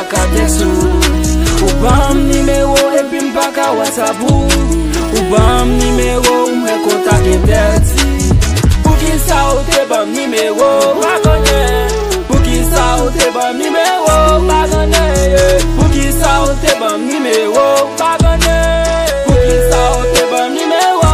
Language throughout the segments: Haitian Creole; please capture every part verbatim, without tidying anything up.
Ka tèks ou. Ou ban m nimewo epi m pa ka WhatsApp ou. Ou ban m nimewo ou mwen kontak entèdi. Poukisa ou te ban m nimewo? Pa konnen. Poukisa ou te ban m nimewo? Pa konnen. Poukisa ou te ban m nimewo? Pa konnen. Poukisa ou te ban m nimewo?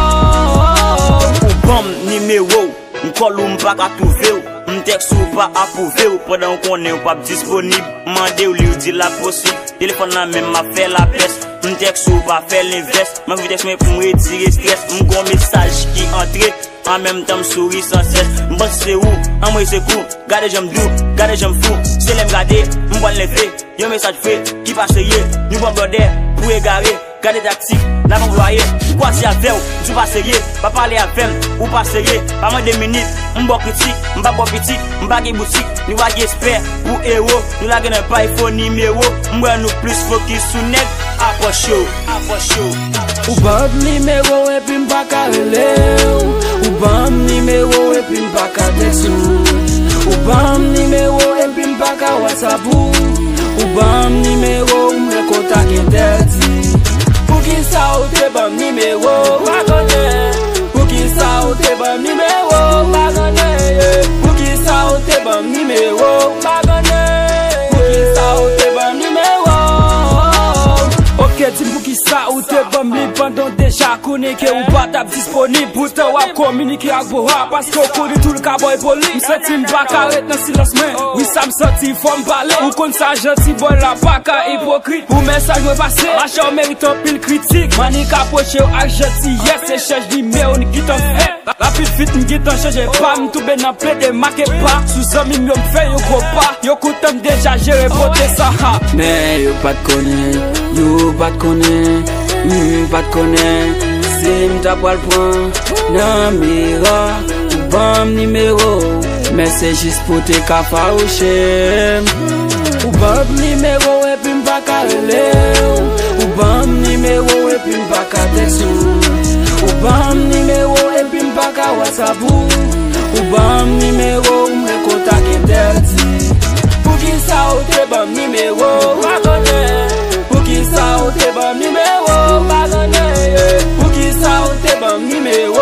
Ou ban m nimewo w. M kòl ou, m pa ka twouve w. M tèks ou, ou pa apwouve w. Pandan w konnen w p ap disponib. M mande w li, w di l ap posib. Telefòn nan men m, m ap fè lapès. M tèks ou, ou pa fè lenvès. M anvi tèks mwen pou m retire estrès. M gon mesaj ki antre. An menm tan m souri san sès. M panse se ou, anmwey se kou. Gade jan m dou, gade jan m fou. Se lè m gade, m pral leve. Yon mesaj fre, ki pa serye. Nou pran blòdè pou egare. Gade taktik n ap anplwaye. M kwaze avè w, di w pa serye. Pa pale avè m, ou pa serye. Pa mande minit, m ba w kritik. M pa ba w pitit, m pa gen boutik. Nou pa gen espè pou ewo. Nou lage nan bay fo nimewo. M wè nou plis fokis sou nèg apwòch yo. Apwòch yo. Ou ban m nimewo epi m pa ka rele w. Ou ban m nimewo epi m pa ka tèks ou. Ou ban m nimewo epi m pa ka WhatsApp ou. Ou ban m nimewo ou mwen kontak entèdi. Poukisa ou te ban m nimewo? Pa konnen. Poukisa ou te ban m nimewo? Pa konnen. Poukisa ou te ban m nimewo? Pa konnen. Poukisa ou te ban m nimewo? Ok, di m poukisa ou te ban m li pandan w deja konnen ke ou pa t ap disponib. Poutan w ap kominike ak Boha paske w konnen tou l ka ba w epoli. M santi m pa ka ret nan silans mwen. Wi, sa m santi, fò m pale. Ou konn sa, janti bòy la pa ka ipokrit. Pou mesaj mwen pase, mache w merite anpil kritik. Mannik apwoche w ak jantiyès, echanj nimewo n gentan fè. Rapid vit m gentan chanje pa, m tonbe nan plede make pa. Sou zanmi m yo m fè yon gwo pa. Yo kontan m deja jere pote sa ha. Men yo pa t konnen, yo pa t konnen, m pa t konnen si m ta pral pran nan mira. Ou ban m nimewo, men se jis pou te ka fawouche m. Ou ban m nimewo epi m pa ka rele w. Ou ban m nimewo epi m pa ka tèks ou. Ou ban m nimewo epi m pa ka WhatsApp ou. Ou ban m nimewo ou mwen kontak entèdi. Poukisa ou te ban m nimewo? Pa konnen. Poukisa ou te ban m nimewo? Pa konnen. Poukisa ou te ban m nimewo?